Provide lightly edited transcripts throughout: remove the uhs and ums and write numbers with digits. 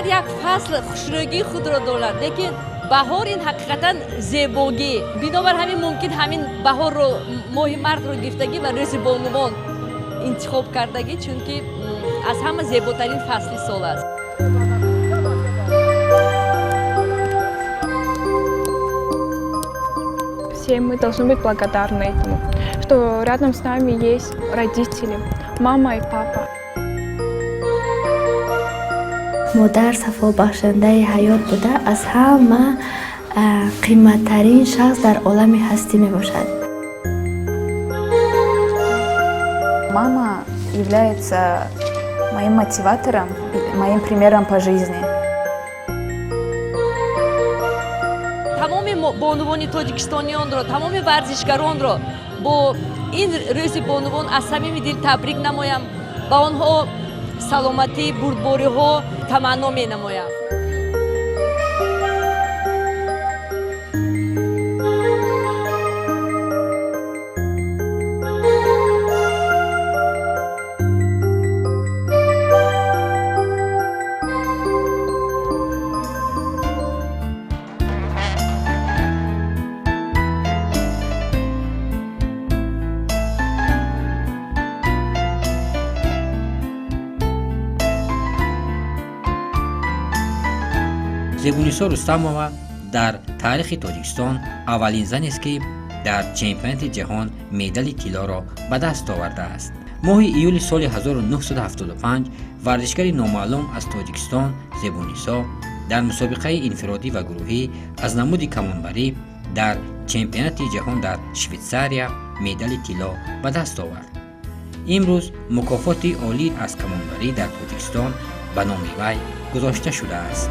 Як фасл хушрӯгии худро дорад, лекин баҳор ин ҳақиқатан зебогӣ. Бинобар ҳамин мумкин ҳамин баҳорро, моҳи мартро гирифтагӣ ва рӯзи бонувон интихоб кардагӣ, чунки аз ҳама зеботарин фасли сол аст. Все мы должны быть благодарны этому, что рядом с нами есть родители, мама и папа. Модар сафобахшандаи ҳаёт буда, аз ҳама қиматтарин шахс дар олами ҳастӣ мебошад. Мама является моим мотиватором, моим примером по жизни. Тамоми бонувони тоҷикистониёнро, тамоми варзишгаронро бо ин рӯзи бонувон аз самими дил табрик намоям, ба онҳо саломатӣ, бурдбориҳо таманно менамоям. Зебунисо Рустамова дар таърихи Тоҷикистон аввалин занест, ки дар чемпионати ҷаҳон медали тиллоро ба даст овардааст. Моҳи июли соли 1975 варзишгари номаълум аз Тоҷикистон Зебунисо дар мусобиқаи инфиродӣ ва гурӯҳӣ аз намуди камонбарӣ дар чемпионати ҷаҳон дар Швейтсария медали тилло ба даст овард. Имрӯз мукофоти олӣ аз камонбарӣ дар Тоҷикистон ба номи вай гузошта шудааст.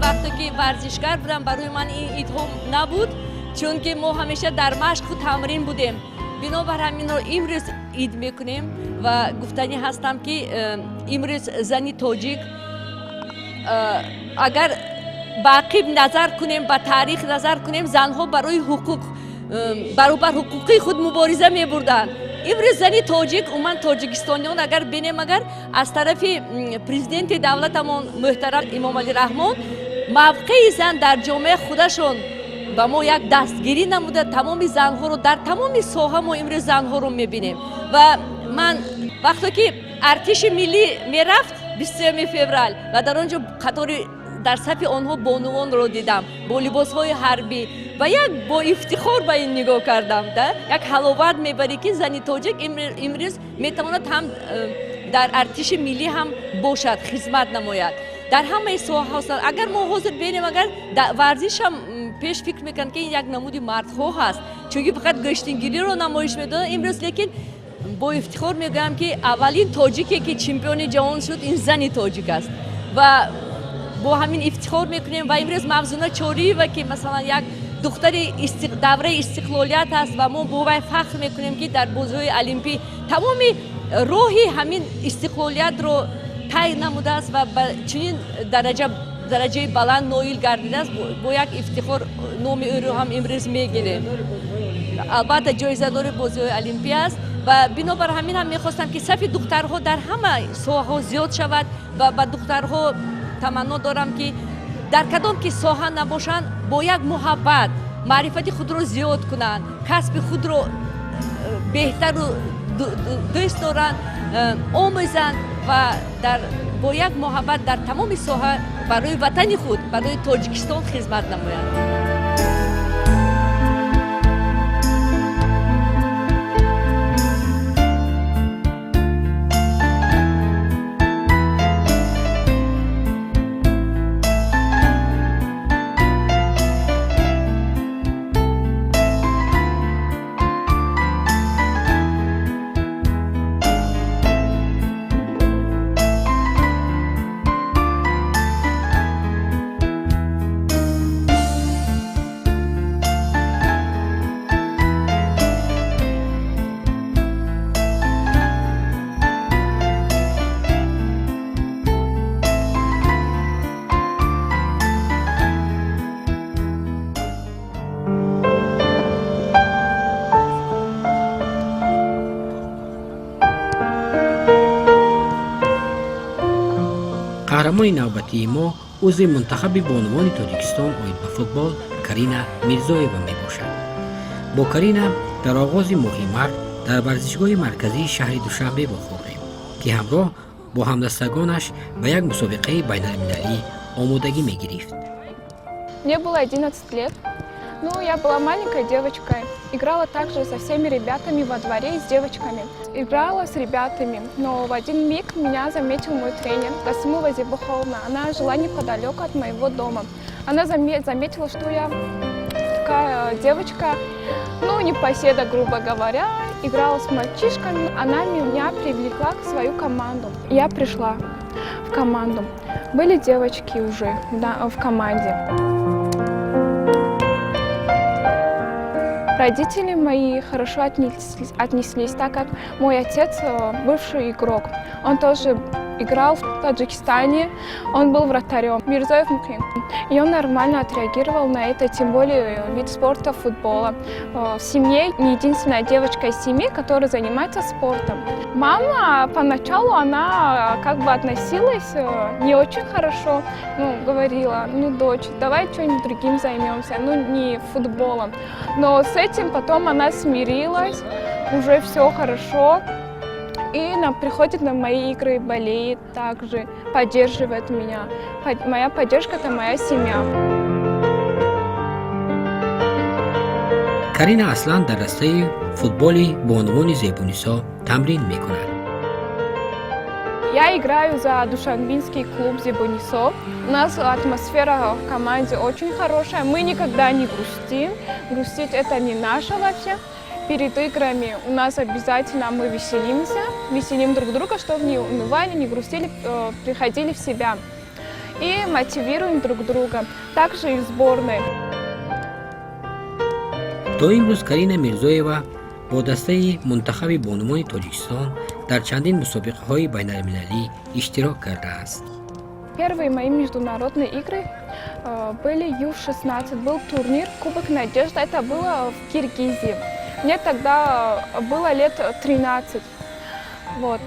Вақте ки варзишгар будам, барои ман ин идҳо набуд, чунки мо ҳамеша дар машқу тамрин будем. Бинобар ҳаминро имрӯз ид мекунем ва гуфтанӣ ҳастам, ки имрӯз зани тоҷик, агар ба ақиб назар кунем, ба таърих назар кунем, занҳо барои ҳуқуқ, баробар ҳуқуқи худ мубориза мебурданд. Имрӯз зани тоҷик, умуман тоҷикистониён агар бинем, агар аз тарафи президенти давлатамон муҳтарам Эмомалӣ Раҳмон мавқеи зан дар ҷомеа худашон ба мо як дастгирӣ намуда, тамоми занҳоро дар тамоми соҳа мо имрӯз занҳоро мебинем. Ва ман вақте ки артиши миллӣ мерафт 23 феврал ва дар он ҷо қатори дар сафи онҳо бонувонро дидам бо либосҳои ҳарбӣ ва як бо ифтихор ба ин нигоҳ кардам, да як ҳаловат мебарӣ, ки зани тоҷик имрӯз метавонад ҳам дар артиши миллӣ ҳам бошад, хизмат намояд дар ҳамаи соҳаҳо. Агар мо ҳозир бинем, агар варзишам пеш фикр мекунанд, ки ин як намуди мардҳо ҳаст, чунки фақат гӯштингириро намоиш медоданд. Имрӯз лекин бо ифтихор мегӯям, ки аввалин тоҷике, ки чемпиони ҷаҳон шуд, ин зани тоҷик аст ва бо ҳамин ифтихор мекунем. Ва имрӯз Мавзуна Чориева, ки масалан як духтари давраи истиқлолият аст ва мо бо вай фахр мекунем, ки дар бозиҳои олимпӣ тамоми роҳи ҳамин истиқлолиятро тай намудааст ва ба чунин дараҷаи баланд ноил гардидааст. Бо як ифтихор номи ӯро ҳам имрӯз мегирем. Албатта, ҷоизадори бозиҳои олимпӣ аст. Ва бинобар ҳамин ҳам мехостам, ки сафи духтарҳо дар ҳама соҳаҳо зиёд шавад ва ба духтарҳо таманно дорам, ки дар кадом ки соҳа набошанд, бо як муҳаббат маърифати худро зиёд кунанд, касби худро беҳтару дӯст доранд, омӯзанд ва бо як муҳаббат дар тамоми соҳа барои ватани худ, барои Тоҷикистон хизмат намоянд. Қаҳрамони навбатии мо узви мунтахаби бонувони Тоҷикистон оид ба футбол Карина Мирзоева мебошад. Бо Карина дар оғози моҳи март дар варзишгоҳи марказии шаҳри Душанбе вохӯрдем, ки ҳамроҳ бо ҳамдастагонаш ба як мусобиқаи байналмилалӣ омодагӣ мегирифт. Мне было 11 лет. Ну, я была маленькой девочкой. Играла также со всеми ребятами во дворе и с девочками. Играла с ребятами, но в один миг меня заметил мой тренер Гасымова Зебуховна. Она жила неподалеку от моего дома. Она заметила, что я такая девочка, ну, непоседа, грубо говоря, играла с мальчишками. Она меня привлекла к свою команду. Я пришла в команду. Были девочки уже, да, в команде. Родители мои хорошо отнеслись, так как мой отец бывший игрок. Он тоже играл в Таджикистане, он был вратарем. Мирзоев Мухин. И он нормально отреагировал на это, тем более вид спорта футбола. В семье не единственная девочка из семьи, которая занимается спортом. Мама поначалу, она как бы относилась не очень хорошо, ну, говорила: «Ну, дочь, давай чем-нибудь другим займемся, ну, не футболом». Но с этим потом она смирилась, уже все хорошо. И она приходит на мои игры, болеет также, поддерживает меня. Моя поддержка – это моя семья. Карина аслан дар дастаи футболи бонувони Зебунисо тамрин мекунад. Я играю за душанбинский клуб «Зебунисо». У нас атмосфера в команде очень хорошая. Мы никогда не грустим. Грустить – это не наше вообще. Перед играми у нас обязательно мы веселимся, веселим друг друга, чтобы не унывали, не грустили, приходили в себя. И мотивируем друг друга. Также и в сборной. То имрӯз Карина Мирзоева бо дастаи мунтахаби бонувони Тоҷикистон дар чандин мусобиқаҳои байналмилалӣ иштирок кардааст. Первые мои международные игры были Ю-16. Был турнир Кубок Надежды. Это было в Киргизии. Мне тогда было лет 13. Вот.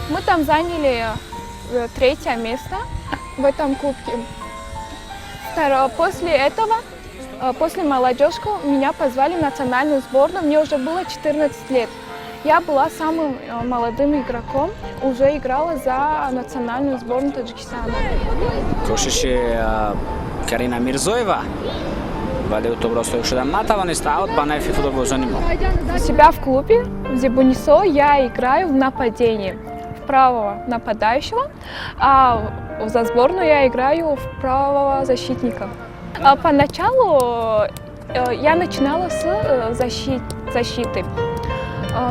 Мы там заняли третье место в этом кубке. После этого, после молодежку, меня позвали в национальную сборную. Мне уже было 14 лет. Я была самым молодым игроком, уже играла за национальную сборную Таджикистана. Кӯшиши Карина Мирзоева, вале ӯ топро соҳиб шуда натавонист. Аут ба нафи футболбозони мо. У себя в клубе в Зебунисо я играю в нападении, в правого нападающего, а за сборную я играю в правого защитника. А поначалу я начинала с защиты.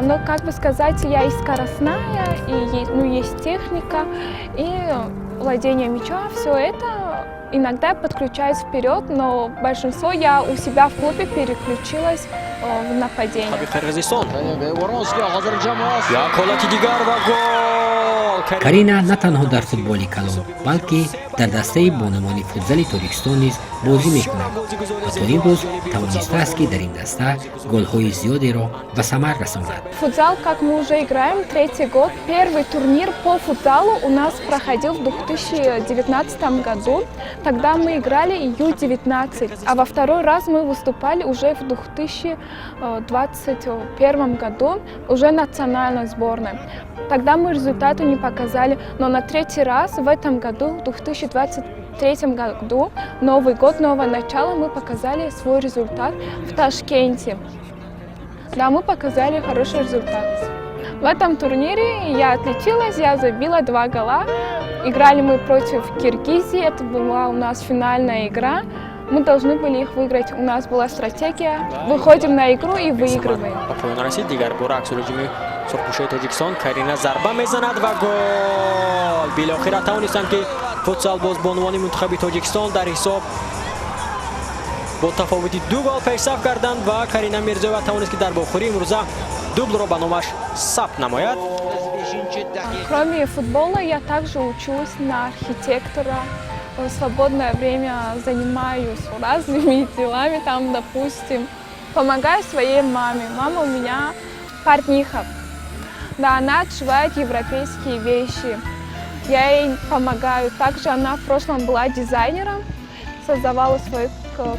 Но, как бы сказать, я и скоростная, и ну, есть техника, и владение мячом, все это иногда подключаюсь вперед, но большинство я у себя в клубе переключилась в нападение. Қирғизистон як ҳолати дигар ва гол! Карина на танҳо дар футболи калон, балки дар дастаи бонувони футзали Тоҷикистон низ бозӣ мекунад ва то имрӯз тавонистааст, ки дар ин даста голҳои зиёдеро ба самар расонад. Футзал, как мы уже играем третий год, первый турнир по футзалу у нас проходил в 2019 году. Тогда мы играли Ю-19, а во второй раз мы выступали уже в 2021 году, уже национальной сборной. Тогда мы результаты не показали, но на третий раз в этом году, в 2023 году, Новый год, новое начало, мы показали свой результат в Ташкенте. Да, мы показали хороший результат. В этом турнире я отличилась, я забила два гола. Играли мы против Киргизии, это была у нас финальная игра. Мы должны были их выиграть. У нас была стратегия. Выходим на игру и выигрываем. Ба поён расид дигар бора аксулҳуҷуми сурхпӯшои Тоҷикистон. Карина зарба мезанад ва гол! Билохира тавонистанд, ки футзалбоз бонувони мунтахаби Тоҷикистон дар ҳисоб бо тафовути ду гол пешсаф карданд ва Карина Мирзоева тавонист, ки дар бохӯрии имрӯза дублро ба номаш сабт намояд. Кроме футбола, я также учусь на архитектора. В свободное время занимаюсь разными делами, там, допустим, помогаю своей маме. Мама у меня портниха. Да, она отшивает европейские вещи. Я ей помогаю. Также она в прошлом была дизайнером, создавала свою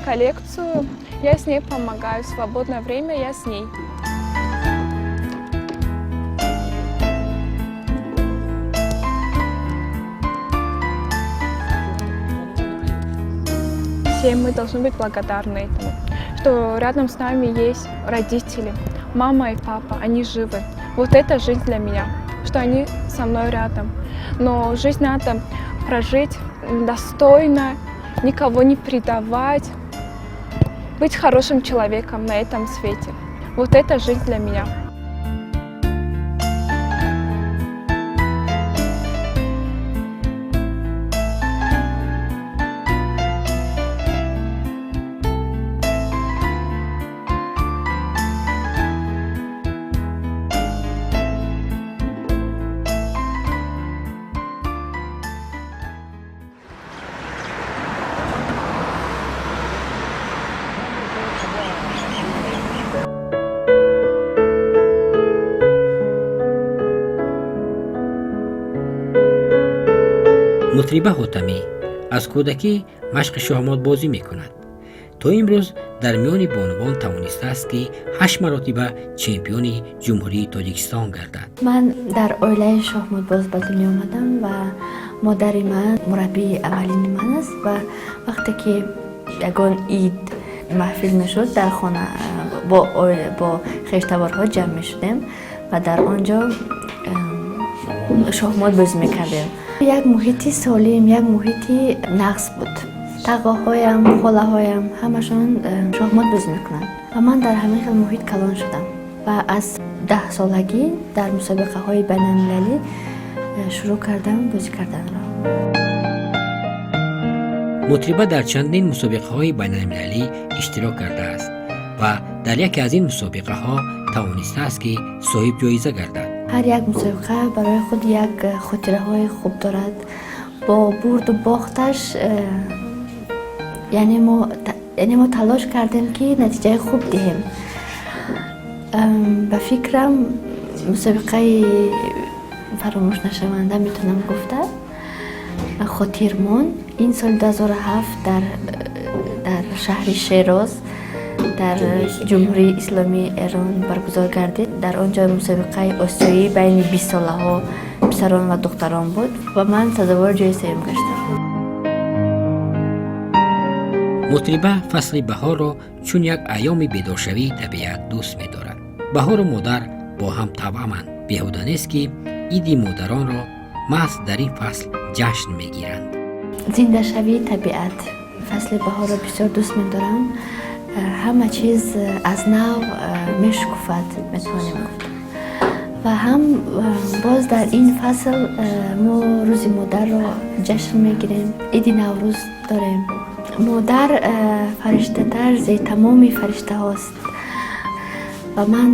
коллекцию. Я с ней помогаю. В свободное время я с ней. Все мы должны быть благодарны этому, что рядом с нами есть родители, мама и папа, они живы. Вот это жизнь для меня, что они со мной рядом. Но жизнь надо прожить достойно, никого не предавать, быть хорошим человеком на этом свете. Вот это жизнь для меня. Мутриба Ҳотамӣ аз кӯдакӣ машқи шоҳмотбозӣ мекунад. То имрӯз дар миёни бонувон тавонистааст, ки ҳашт маротиба чемпиони Ҷумҳурии Тоҷикистон гардад. Ман дар оилаи шоҳмотбоз ба дунё омадам ва модари ман мураббии аввалини ман аст. Ва вақте ки ягон ид, маҳфил мешуд, дар хона бо хештаборҳо ҷамъ мешудем ва дар он ҷо шоҳмот бозӣ мекардем. Як муҳити солим, як муҳити нағз буд. Тағоҳоям, холаҳоям ҳамашон шоҳмот бозӣ мекунанд ва ман дар ҳамин хел муҳит калон шудам ва аз 10 солагӣ дар мусобиқаҳои байналмилалӣ шурӯъ кардам бозӣ карданро. Мутриба дар чандин мусобиқаҳои байналмилалӣ иштирок кардааст ва дар яке аз ин мусобиқаҳо тавонистааст, ки соҳиб ҷоиза гардад. Ҳар як мусобиқа барои худ як хотираҳои хуб дорад бо бурду бохташ. Яъне мо талош кардем, ки натиҷаи хуб диҳем. Ба фикрам, мусобиқаи фаромӯшнашаванда метавонам гуфта, хотирмон, ин соли 2007 дар шаҳри Шероз, дар Ҷумҳурии Исломии Эрон баргузор гардид. Дар он ҷо мусобиқаи осиёӣ байни 20-солаҳо, писарон ва духтарон буд ва ман сазовори ҷои сеюм гаштам. Мутриба фасли баҳорро чун як айёми бедоршавии табиат дӯст медорад. Баҳору модар бо ҳам тавъаманд. Беҳуда нест, ки иди модаронро маҳз дар ин фасл ҷашн мегиранд. Зиндашавии табиат. Фасли баҳорро бисёр дӯст медорам. Ҳама чиз аз нав мешукуфад, метавонем гуфт. Ва ҳам боз дар ин фасл мо Рӯзи модарро ҷашн мегирем, иди Наврӯз дорем. Модар фариштатар зи тамоми фариштаҳост ва ман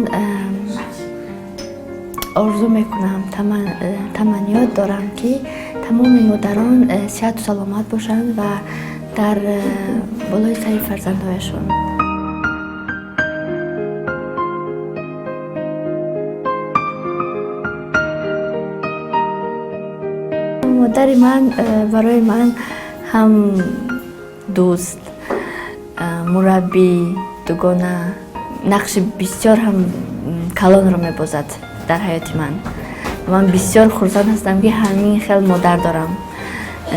орзу мекунам, таманниёт дорам, ки тамоми модарон сиҳату саломат бошанд ва дар болои сари фарзандҳояшон. Модари ман барои ман ҳам дӯст, мураббӣ, дугона, нақши бисёр ҳам калонро мебозад дар ҳаёти ман. Ман бисёр хурсанд ҳастам, ки ҳамин хел модар дорам,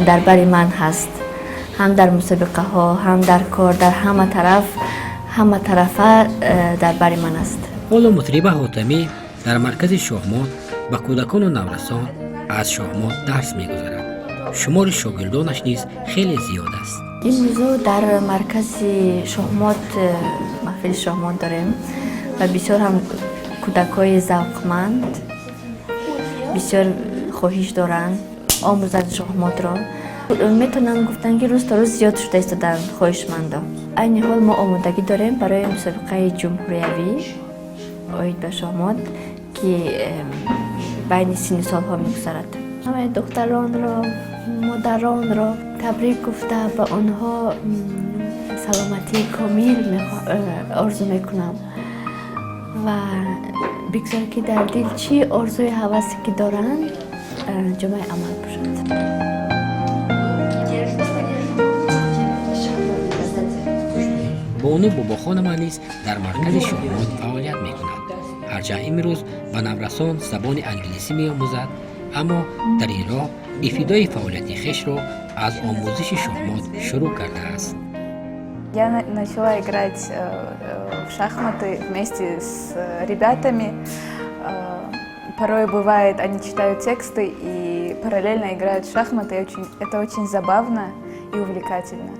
дар бари ман ҳаст, ҳам дар мусобиқаҳо, ҳам дар кор, дар ҳама тараф, ҳама тарафа дар бари ман аст. Ҳоло Мутриба Ҳотамӣ дар маркази шоҳмот ба кӯдакону наврасон аз шоҳмот дарс мегузарад. Шумори шогирдонаш низ хеле зиёд аст. Имрӯзо дар маркази шоҳмот маҳфили шоҳмот дорем ва бисёр ҳам кӯдакҳои завқманд, бисёр хоҳиш доранд омӯзанд шоҳмотро. Метавонам гуфтан, ки рӯз то рӯз зиёд шуда истодаанд хоҳишмандо. Айни ҳол мо омодагӣ дорем барои мусобиқаи ҷумҳуриявӣ оид ба шоҳмот, ки байни синну солҳо мегузарад. Ҳамаи духтаронро, модаронро табрик гуфта, ба онҳо саломатии комил орзу мекунам ва бигзор, ки дар дил чӣ орзуи ҳавасе ки доранд. ҷомаи амал пӯшад. Бону Бобохонова низ дар маркази шоҳмот фаъолият мекунад. Ҳарчанд имрӯз ба наврасон забони англисӣ меомӯзад, аммо дар ин роҳ ибтидои фаъолияти хешро аз омӯзиши шоҳмот шурӯъ кардааст. Я начала играть в шахматы вместе с ребятами. Порой бывает, они читают тексты и параллельно играют в шахматы. Это очень забавно и увлекательно.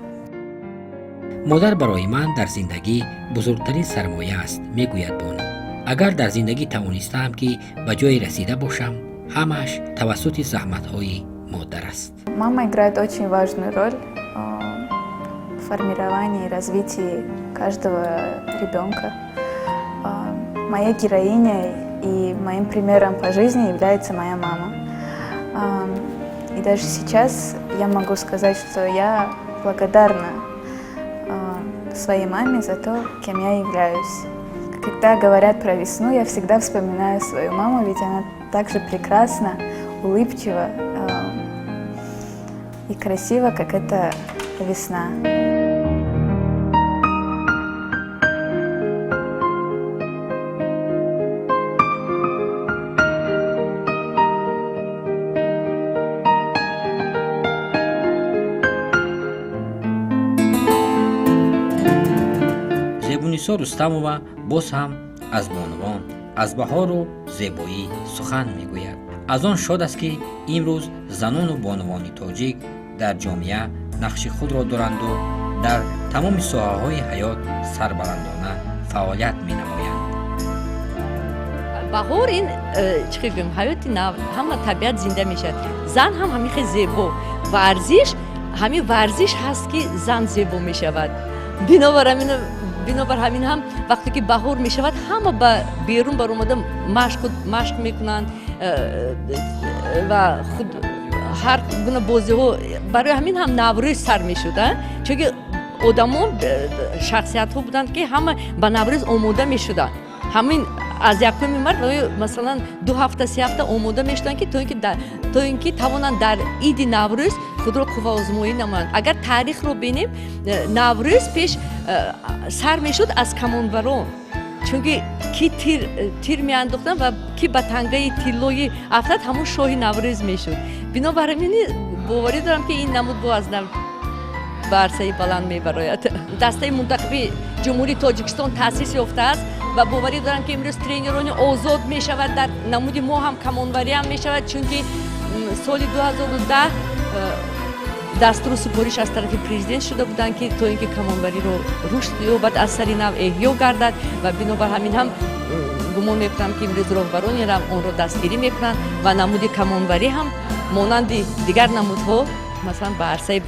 Модар барои ман дар зиндагӣ бузургтарин сармоя аст, мегӯяд бону. Агар дар зиндагӣ тавонистаам, ки ба ҷое расида бошам, ҳамааш тавассути заҳматҳои модар аст. Мама играет очень важную роль в формировании и развитии каждого ребенка. Моей героиней и моим примером по жизни является моя мама. И даже сейчас я могу сказать, что я благодарна своей маме за то, кем я являюсь. Когда говорят про весну, я всегда вспоминаю свою маму, ведь она так же прекрасна, улыбчива и красива, как эта весна. Зебунисо Рустамова боз ҳам аз бонувон, аз баҳору зебоӣ сухан мегӯяд. Аз он шод аст, ки имрӯз занону бонувони тоҷик дар ҷомеа нақши худро доранду дар тамоми соҳаҳои ҳаёт сарбаландона фаъолият менамоянд. Баҳор ин чӣ хел гӯем, ҳаёти нав, ҳама табиат зинда мешавад, зан ҳам ҳамин хел зебо. Варзиш, ҳамин варзиш ҳаст, ки зан зебо мешавад. Бинобар ҳамин ҳам вақте ки баҳор мешавад, ҳама ба берун баромада машқ мекунанд ва худ ҳар гуна бозиҳо. Барои ҳамин ҳам Наврӯз сар мешуд, чунки одамон, шахсиятҳо буданд, ки ҳама ба Наврӯз омода мешуданд. Ҳамин аз якуми март, масалан, 2 ҳафта, 3 ҳафта омода мешуданд, ки то ин ки тавонанд дар иди Наврӯз худро қувваозмоӣ намоянд. Агар таърихро бинем, Наврӯз пеш сар мешуд аз камонварон, чунки ки тир меандохтанд ва ки ба тангаи тиллоӣ афтад, ҳамон шоҳи Наврӯз мешуд. Бинобар ҳамин боварӣ дорам, ки ин намуд бо аз нав ба арсаи баланд мебарояд. Дастаи мунтахаби Ҷумҳурии Тоҷикистон таъсис ёфтааст ва боварӣ дорам, ки имрӯз тренерони озод мешавад, дар намуди мо ҳам камонвариам мешавад, чунки соли 2010 дастуру супориш аз тарафи президент шуда буданд, ки то ин ки камонвариро рушд ёбад, аз сари нав эҳё гардад. Ва бинобар ҳамин ҳам гумон мекунам, ки имрӯз роҳбарони онро дастгирӣ мекунанд ва намуди камонварӣ ҳам монанди дигар намудҳо, масалан, ба арсаи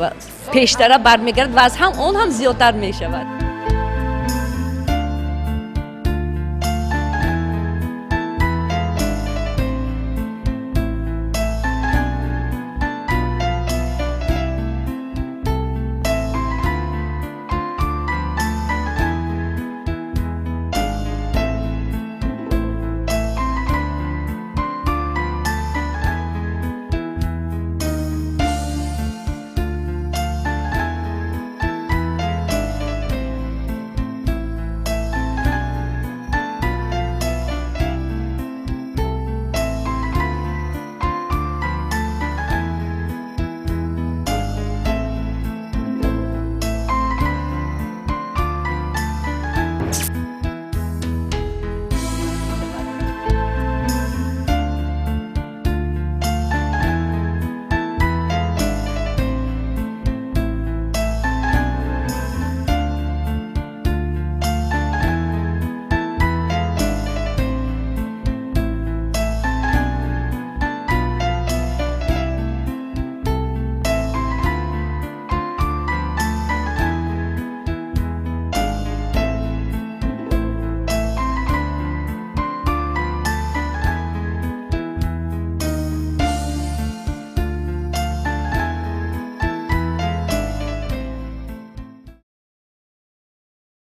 пештара бармегардад ва аз ҳам он ҳам зиёдтар мешавад.